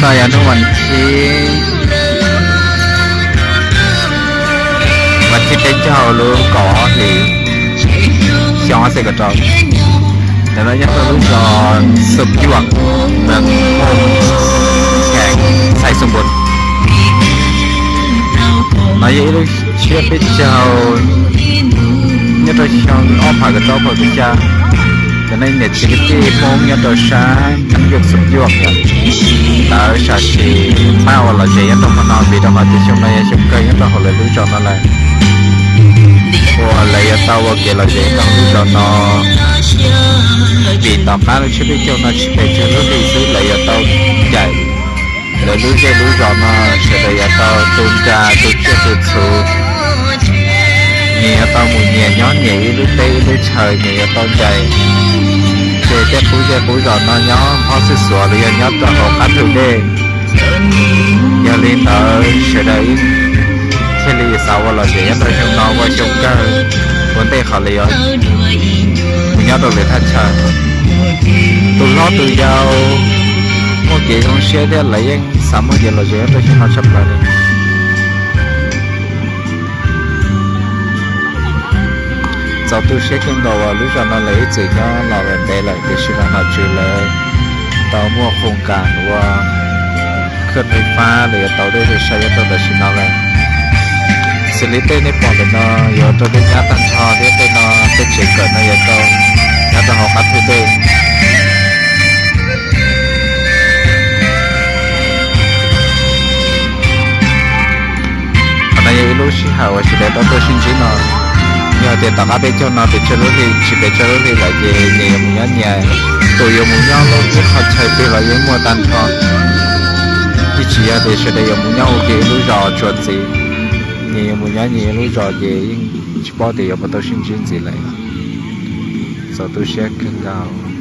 Hnub no yog hnub vas thib, vas thib peb caug lub kaum ob hlis xyoo ob txhiab kaum rau. Ntawm no nyob rau lub zos Xub Cuam, Moos Khees, Xais Xoo Npus. No yog ib lub tsiab peb caug nyob rau xyoo ob phav kaum rau phav kaum xya. Cov nej niam txiv kwv tij Hmoob nyob rau sab Nab Yuj Xub Cuam lawv sam sim pab ua lom zem nyob rau hmo no vim rau qhov tias xyoo no yog xyoo kawg nyob rau hauv lawv lub zos no lawm. Uas lawv yuav tau ua kev lom zem nyob rau lub zos no vim tom qab lub tsiab peb caug no tsis pes tsawg lub hlis xwb lawv yuav tau ncaim lawv lub zej lub zos no, sawv daws yuav tau tu nra tu tsiaj tu txhu, nyias yuav tau mus nyias nyob nyias ib lub teb ib lub chaw, nyias yuav tau ncaim tej qub zej qub zos no nyob phob xwb xuav los yog nyob rau hauv qab thu dej. Yog li ntawd sawv daws thiaj li xav ua lom zem nyob rau xyoo no ua xyoo kawg ua ntej qhov lawv yuav mus nyob rau lwm thaj chaw. Tus hlob tus yau muaj kev zoo siab thiab lawv yeej xav muaj kev lom zem nyob rau xyoo no tshaj plaws li. Txaus tu siab kawg nkaus uas lub zos no lawv ib txwm nyob los ntev lawm tiam sis mas nom tswv lawv tau muaj qhoo kas ua khawb fais fab los yuav tau dej sai nyob rau tam sim no lawm. Xws li tej nej pom ntawm no yuav rau dej nyab tag nrho thiab tej no tej tsev kawm no yuav tau nyob rau hauv qab thu dej. Qhov no yog ib lub sij hawm uas sawv daws tau tuaj sib ntsib no. Yog tias tom qab peb caug no pes tsawg lub hli tsis pes tsawg lub hli lawm ces nyias yuav mus nyob nyias, tus yuav mus nyob lub ib qho chaw twg los yeej muaj tag nrho, yeej tsis yog tias sawv daws yuav mus nyob ua ke ib lub zos tsuas ntxiv. Nyias yuav mus nyob nyias ib lub zos ces yeej tsis paub tias yuav puas tau sib ntsib ntxiv lawm. Txaus tu siab kawg nkaus.